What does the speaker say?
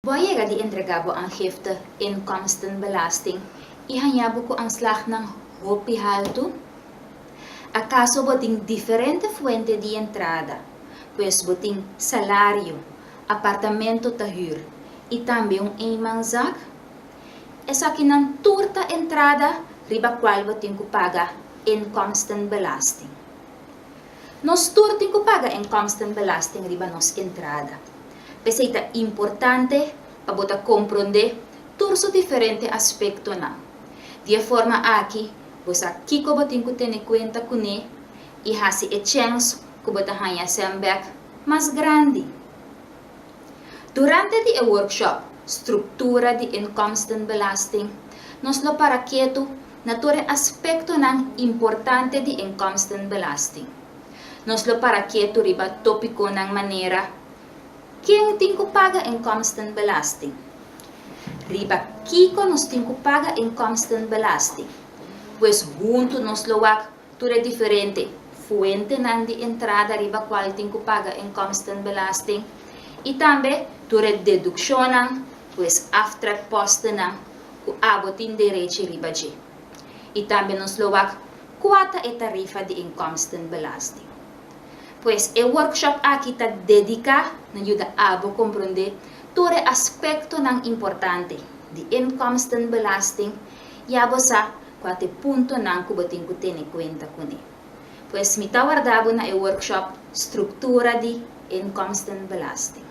Bo a yega di entregá bo aangifte inkomstenbelasting i haña bo ku aanslagnan hopi haltu? Akaso bo tin diferente fuente di entrada, pues bo tin salario, apartamento ta hür i tambe un eenmanszaak? Esakinan tur ta entrada riba kual bo tin ku paga inkomstenbelasting. Nos tur tin ku paga inkomstenbelasting riba nos entrada. P'esei ta importante pa bo ta komprondé tur su diferente aspektonan. Di e forma aki bo sa kiko bo tin ku tene kuenta kuné i hasi e chèns ku bo ta haña sèn bèk mas grandi. Durante di e workshop Struktura di Inkomstenbelasting nos lo para ketu na tur e aspektonan importante di inkomstenbelasting. Nos lo para ketu riba tópikonan manera, Ken tin ku paga inkomstenbelasting? Riba kiko nos tin ku paga inkomstenbelasting? Pues huntu nos lo wak tur e diferente fuentenan di entrada riba kual tin ku paga inkomstenbelasting i tambe tur e dedukshonnan, pues aftrekpostennan, ku abo tin derechi riba dje. I tambe nos lo wak kua ta e tarifa di inkomstenbelasting. Pues e workshop aki ta dediká na yuda abo komprondé tur e aspektonan importante di inkomstenbelasting i abo sa kua ta e puntonan ku bo tin ku tene kuenta kuné. Pues mi ta warda bo na e workshop Struktura di Inkomstenbelasting.